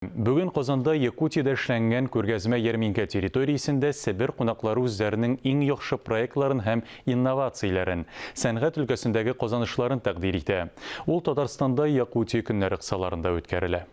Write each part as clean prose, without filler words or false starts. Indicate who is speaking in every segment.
Speaker 1: Бүген Казанда Якутиядә эшләнгән күргәзмә-ярминкә территориясендә Себер кунаклары үзләренең иң яхшы проектларын һәм инновацияләрен, сәнгать өлкәсендәге казанышларын тәкъдир итә. Ул Татарстанда Якутия көннәре кысаларында үткәрелә.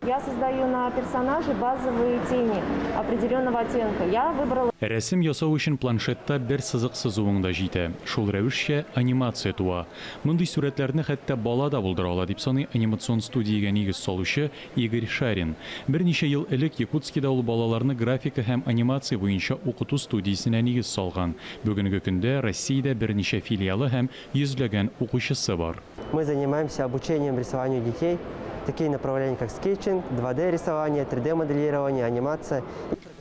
Speaker 2: Я создаю на персонаже базовые тени определенного оттенка. Я выбрала.
Speaker 1: Рәсем ясау өчен планшетта бер сызык сызуың да җитә. Шул рәвешчә, анимация туа. Мондый сурәтләрне хәтта бала да булдыра ала, дип саный анимацион студиягә нигез салучы Игорь Шарин. Берничә ел элек Якутскида ул балаларны графика һәм анимация буенча укыту студиясенә нигез салган. Бүгенге көндә Россиядә берничә филиалы һәм йөзләгән укучысы бар.
Speaker 3: Мы занимаемся обучением рисованию детей, такие направления, как скетчинг, 2D рисование, 3D моделирование, анимация.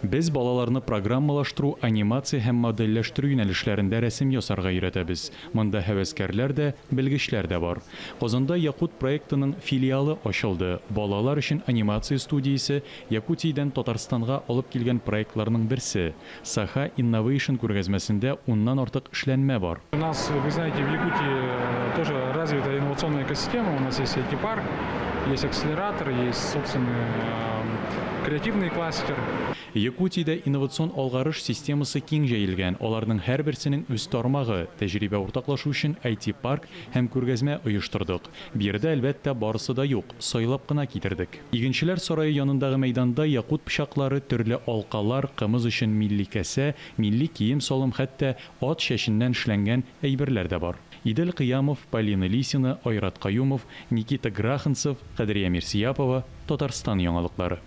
Speaker 1: Без балаларны программалаштыру, анимация һәм модельләштерү юнәлешләрендә рәсем ясарга өйрәтәбез. Монда һәвәскәрләр дә, белгечләр дә бар. Казанда Якут проектының филиалы ачылды. Балалар өчен анимация студиясе Якутиядән Татарстанга алып килгән проектларның берсе. Саха Innovation күргәзмәсендә уннан артык эшләнмә бар.
Speaker 4: У нас, вы знаете, в Якутии тоже развита инновационная экосистема. У нас есть IT-парк, есть акселератор, есть собственный креативный кластер.
Speaker 1: Якутиядә инновацион алгарыш системасы киң җәелгән, аларның һәрберсенең үз тармагы. Тәҗрибә уртаклашу өчен IT-парк һәм күргәзмә оештырдык. Биредә, әлбәттә, барысы да юк, сайлап кына китердек. Игенчеләр сарае янындагы мәйданда якут пычаклары, төрле алкалар, кымыз өчен милли касә, милли кием-салым, хәтта ат чәченнән эшләнгән әйберләр дә бар. Идел Кыямов, Полина Лисина, Айрат Каюмов, Никита Граханцев, Кадрия Мирсияпова, Татарстан яңалыклары.